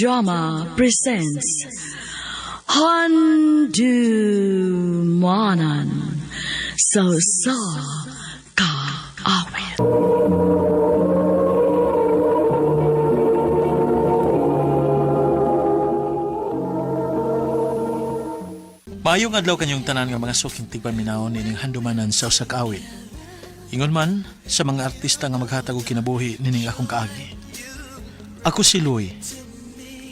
Drama presents Handumanan sa sa kaawit. Maayong adlaw kanyong tanan nga mga suking tigpaminaw nining handumanan sa usa ka awit. Ingon man sa mga artista nga maghatag og kinabuhi nining akong kaagi. Ako si Louie.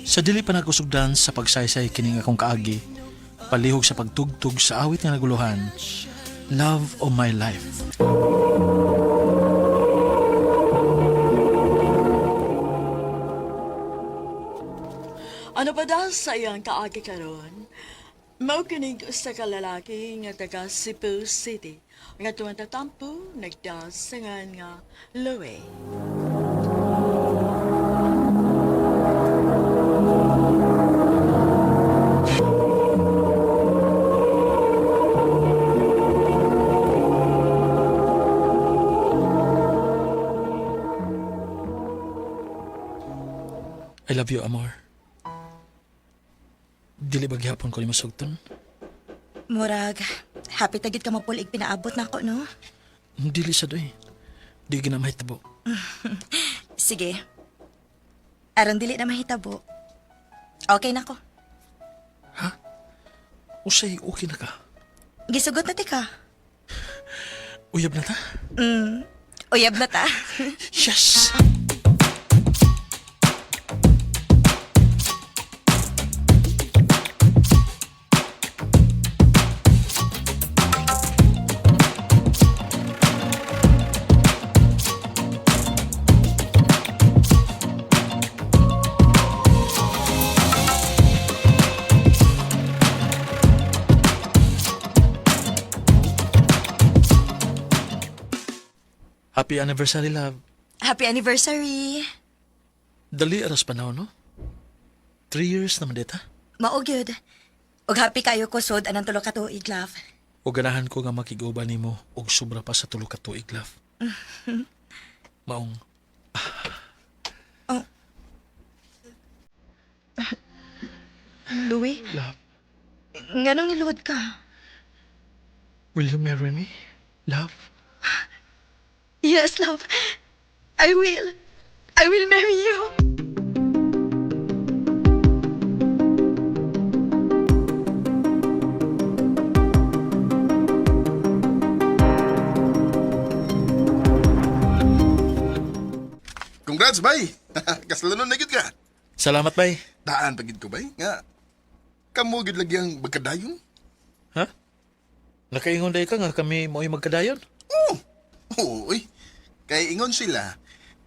Sa dili pa nagusugdan sa pagsaysay kining akong kaagi, palihog sa pagtugtog sa awit nga naguluhan, Love of My Life. Ano pa daw sa iyang kaagi karon? Mao kining usa ka lalaki nga taga Cebu City nga tuwang tatampo nagdasangan nga Louie. I love you, amor. Dili ba gihapon ko nimo sugton? Murag, happy tagid ka mapulig pinaabot na ako, no? Dili sa doy. Di ginamahitabo. Sige. Aron dili na mahitabo. Okay na ko. Usay okay na ka. Gisugot na ti ka. Uyab na ta? Uyab na ta. Yes! Happy anniversary, love. Happy anniversary. Dali aras panahon, no? 3 years naman dita. Mao gyud. Ug happy kayo ko sud anang tulo ka tuig, love. O ganahan ko nga makig-uban nimo og sobra pa sa tulo ka tuig, love. Maong, Louie, love, nganong niluhod ka? will you marry me? Love? Yes, love. I will. I will marry you. Congrats, bay! Kasalanan na gid ka. Salamat, bay. Daan pa gid ko, bay. Nga, kamo gid lagi ang magkadayon. Ha? Nakaingon day ka nga kami mo'y magkadayon? Oo. Oo, oy. Kay ingon sila,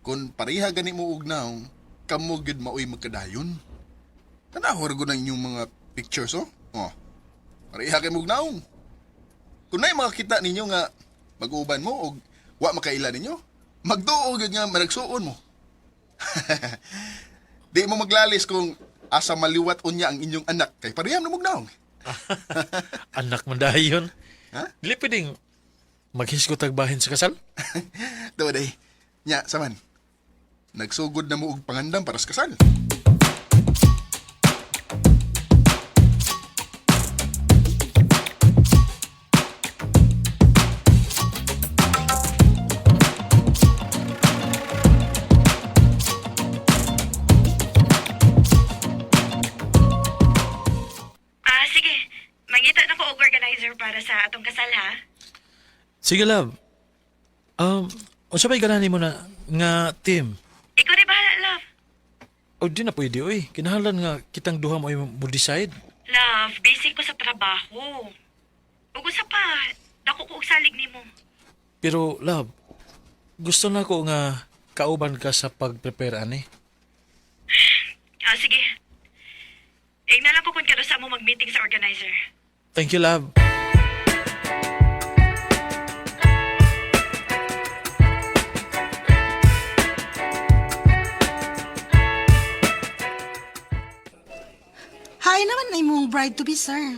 kung pareha gani mo og naong, kamo gid maoy magkadayon. Tanawar ko ng inyong mga pictures, oh. Oh. Pareha kay mo og naong. Kung na'y makakita ninyo nga mag-uban mo og wa makaila ninyo, magduo gyud nga managsuon mo. Di mo maglalis kung asa maliwat unya ang inyong anak kay pareha na mog naong. Anak man dayon. Ha? Dili pwedeng maghisgot tagbahin sa kasal? Daw day. Nya, saman. Nagsugod na mo og pangandam para sa kasal. Ah, sige. Mangita na ko og organizer para sa atong kasal ha. Sige, love. Unsa pa'y ganahan nimo na nga team? Ikaw di bahala, love. O di na pwede, oy. Kinahanglan nga kitang duha mo ay mo decide. Love, busy ko sa trabaho. Ug usa pa, dako ko og salig nimo. Pero, love, gusto na ko nga kauban ka sa pag-prepare ani. Ah, sige. Ingna lang ko kung kano sa mo mag-meeting sa organizer. Thank you, love. Hi naman na imong bride to be, sir.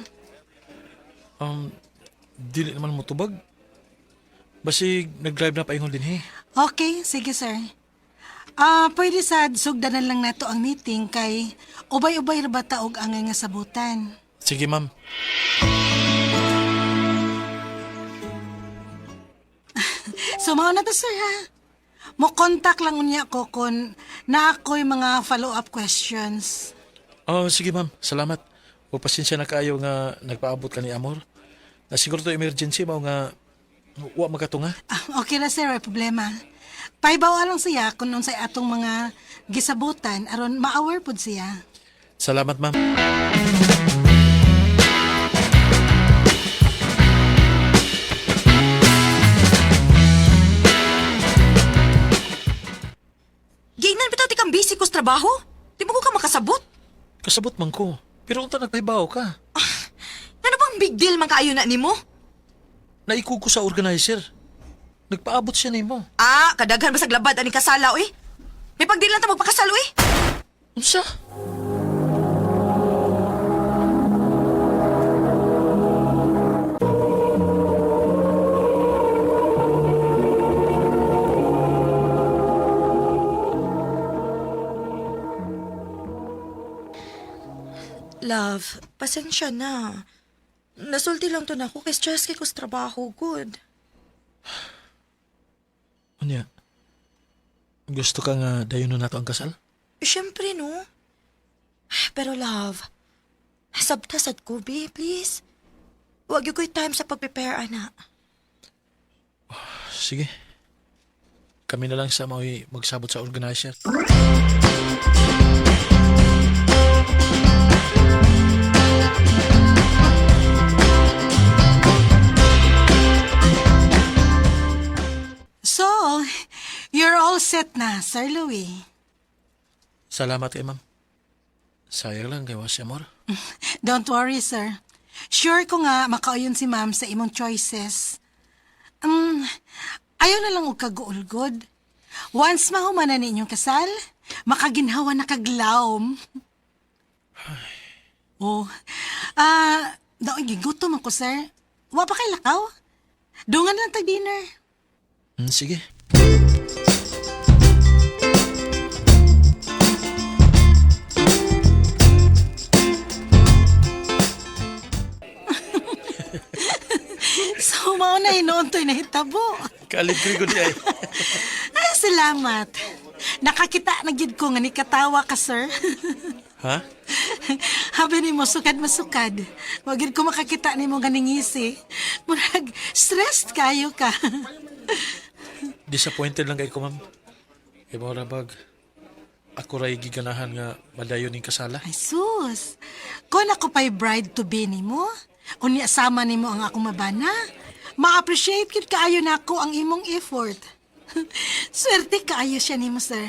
Dili naman mo tubag. Basig, nag-drive na paingon din, he. Okay, sige, sir. Ah, pwede sad sugdanan lang nato ang meeting kay ubay-ubay ra ba ta og angay nga sabutan. Sige, ma'am. So mao na to sir ha. Mo contact lang unya ko kon na ako'y mga follow-up questions. Oh, sige, ma'am. Salamat. O pasensya na kaayo nga nagpaabot ka ni Amor. Na siguro to emergency mao nga wa makatunga. Ah, okay ra sir, way problema. Paibaw lang siya kung unsay atong mga gisabutan aron ma-aware pud siya. Salamat, ma'am. Giingnan bitaw ti kang busy ko sa trabaho. Di mo ko ka makasabot. Kasabot man ko. Pero unta nagpahibaw ka. Ano bang big deal man kaayo na nimo? Naikog ko sa organizer. Nagpaabot siya nimo. Ah, kadaghan ba sa labad ani kasala oy? May pagdil lang ta magpakasal oy. Unsa? Love, pasensya na. Nasulti lang to na ako kay stress kay ko sa trabaho. Good. Unya. Gusto ka nga dayon na nato ang kasal? Siyempre, no? Pero love, sabta sad ko, be, please. Huwag yung ko'y time sa pag-prepare, ana. Sige. Kami na lang sa mao'y magsabot sa organizer. So, you're all set na, Sir Louis. Salamat kay ma'am. Sayang lang kay was si Amor. Don't worry, sir. Sure ko nga makauyon si ma'am sa imong choices. Um, ayaw na lang og kaguulgod. Once mahuman na ninyong kasal, makaginhawa na kaglawom. Oh, ah, daoy gigutom ako, sir. Wa pa kay lakaw? Dungan lang tag dinner. Sige. So, mao na hinuon to'y nahitabo. Kaligri ko di ay. Ay, salamat. Nakakita na gid ko nga ni katawa ka, sir. Ha? Habi nimo sukad masukad. Wa gid ko makakita nimo nga ningisi. Murag stressed kayo ka. Disappointed lang kay ko, ma'am. Kay mo bag. Ako ray giganahan nga madayon ning kasala. Ay sus. Kon ako pa'y bride to be nimo, unya sama nimo ang akong mabana. Ma-appreciate gid kaayo nako ang imong effort. Swerte kaayo siya nimo, sir.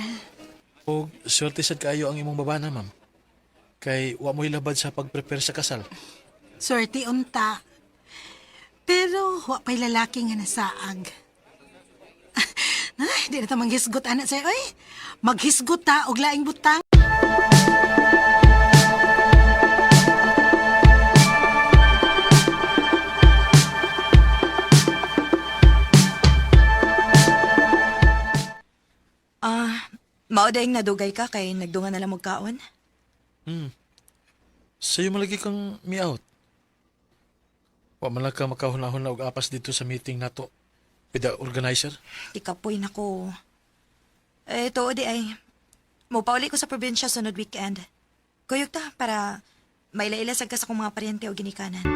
O swerte sad kaayo ang imong babana, ma'am. Kay wa mo'y labad sa pag-prepare sa kasal. Swerte unta. Pero wa pa'y lalaki nga nasaag. Ay, di na ta manghisgot ana sir. Oy, maghisgot ta og laing butang. Ah, mao dayong nadugay ka kay nagdungan na lang magkaon. Sa'yo malagi kang mi-out. Wa man lang ka makahunahon na og apas dito sa meeting nato with the organizer. Di kapoy na ko. Eh, tuo di ay. Mupauli ko sa probinsya sunod weekend. Kuyog ta para maila-ilasag ka sa akong mga paryente o ginikanan.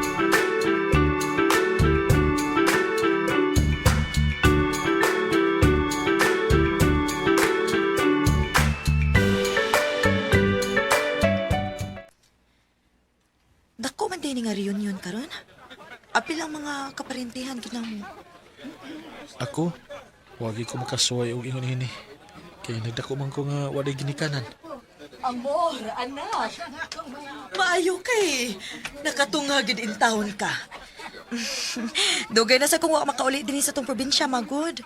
Dako man din nga reunion karon. Apil ang mga kaparintihan kinahmo. Ako, wagi ko makasuway og ingon ini. Kay nagdako man ko nga walay ginikanan. Amor, anak. Maayo kay. Nakatunga gid in town ka. Dugay na sa kung wa makauli dinhi sa tong probinsya, magod.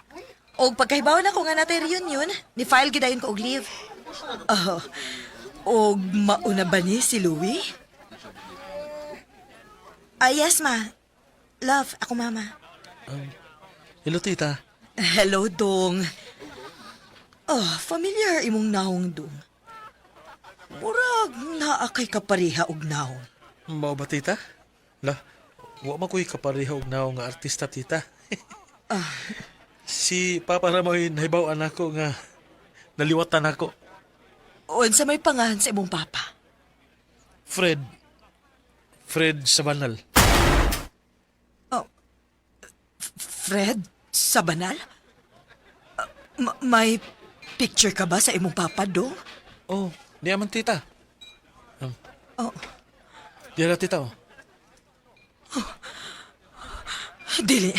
Og pagkahibaw na ko nga natay reunion, ni file gid dayon ko og leave. Oh, og mauna ba ni si Louie? Ah, yes ma. Love, ako mama. Hello, tita. Hello, Dong. Ah, familiar imong naong dong. Murag naa kay kapareha og naong. Mao ba, tita? La, wa man ko'y kapareha og naong nga artista, tita. Si Papa ra mo'y nahibaw-an ako nga naliwatan ako. Unsa may pangalan sa imong papa? Fred. Fred Sabanal. Oh, Fred Sabanal? Ah, may picture ka ba sa imong papa dong? Oh, niya man, tita. Oh, Diya tita, oh. dili.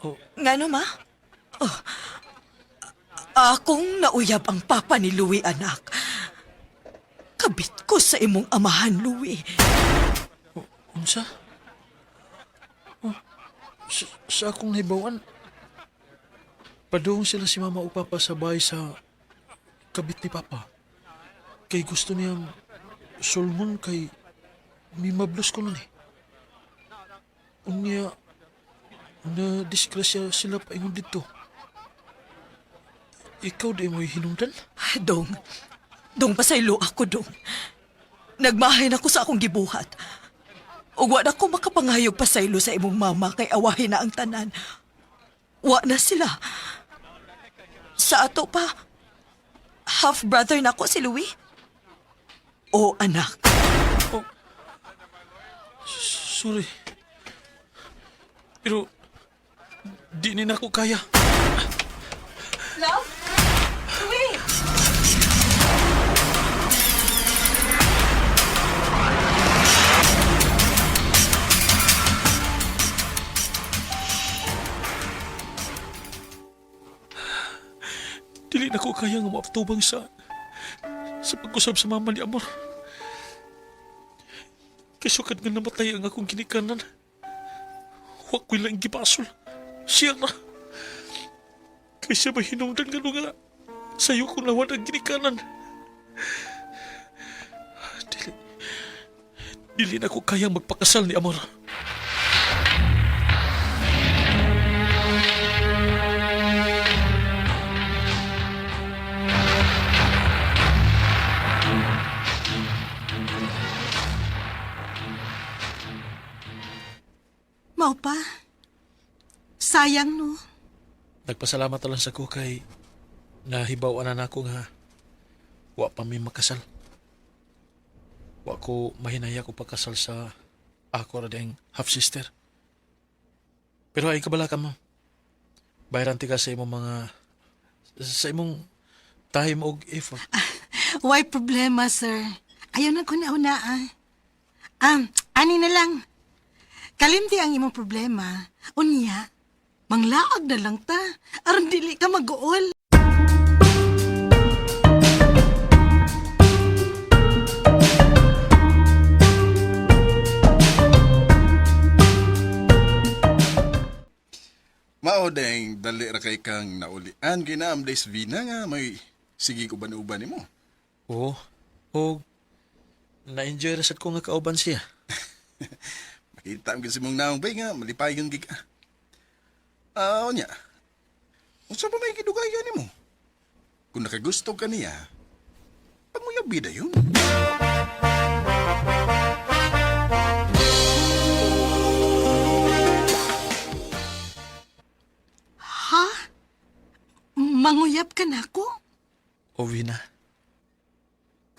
Oh. Ngano ma? Oh. Akong nauyab ang papa ni Louie, anak. Kabit ko sa imong amahan, Louie. Unsa? Oh, sa akong nahibawan, padung sila si mama o papa sa bahay sa kabit ni papa. Kay gusto niyang sulmon kay mimablos ko nun eh. Unya, na disgrasya sila paingon dito. Ikaw di mo'y hinungdan? Dong, dong pasaylo ako, dong. Nagmahin ako sa akong gibuhat. Ug wa na ko makapangayog pasaylo sa imong mama kay awahin na ang tanan. Wa na sila. Sa ato pa, half-brother na ko si Louie. O anak, Sorry. Pero, di ni na ako kaya. Love? Louie! Dili na ko kaya nga maaptubang sa pag-usab sa mama ni Amor. Kay sukad nga namatay ang akong ginikanan. Wa ko'y lang gibasol. Siya na. Kay siya mahinungdan nga nga sayo kong nawad ang ginikanan. Dili, dili na ko kaya magpakasal ni Amor. Mao pa. Sayang no. Nagpasalamat na lang sa ko kay nahibaw na nako nga wa pa mi makasal. Wa ko mahinaya ko pagkasal sa ako ra ding half sister. Pero ay kabala ka mo. Bayaran ti ka sa imong mga sa imong time og effort. Why problema, sir? Ayaw na ko na una, ah. Ani na lang. Kalimti ang imong problema. Unya, manglaag na lang ta. Aron dili ka mag-uol. Mao deng dali ra kay kang naulian ginaam days Vina nga may sige ko uban-uban nimo. Oo. Og na-enjoy ra sad ko nga kauban siya. Makita ang kasi mong naong bay nga malipayon gid ka. Ah, unya. Unsa pa may gidugayan nimo? Kung nakagusto ka niya, panguyab bida yun. Ha? Manguyab ka na ako? O Vina,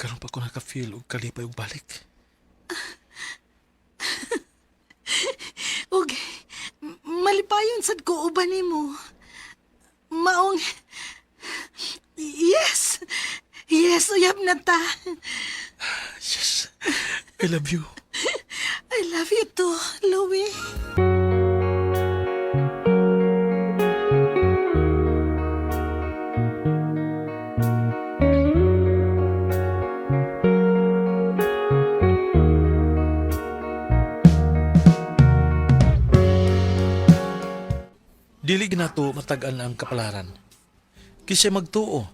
karon pa ko naka-feel og kalipay og balik. Og, malipayon sad ko uban nimo. Maong... Yes! Yes, uyab na ta. Yes. I love you. I love you too, Louie. Dili ginato matag-an ang kapalaran. Kisay magtuo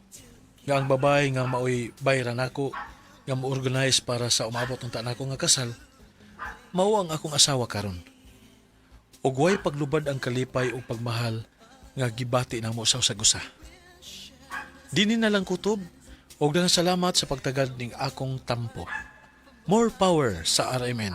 nga ang babae nga maoy bayran nako nga mo-organize para sa umabot unta nako nga kasal, mao ang akong asawa karon. Ug way paglubad ang kalipay ug pagmahal nga gibati namo sa usag usa. Dini na lang kutob og daghang salamat sa pagtagad ning akong tampo. More power sa RMN.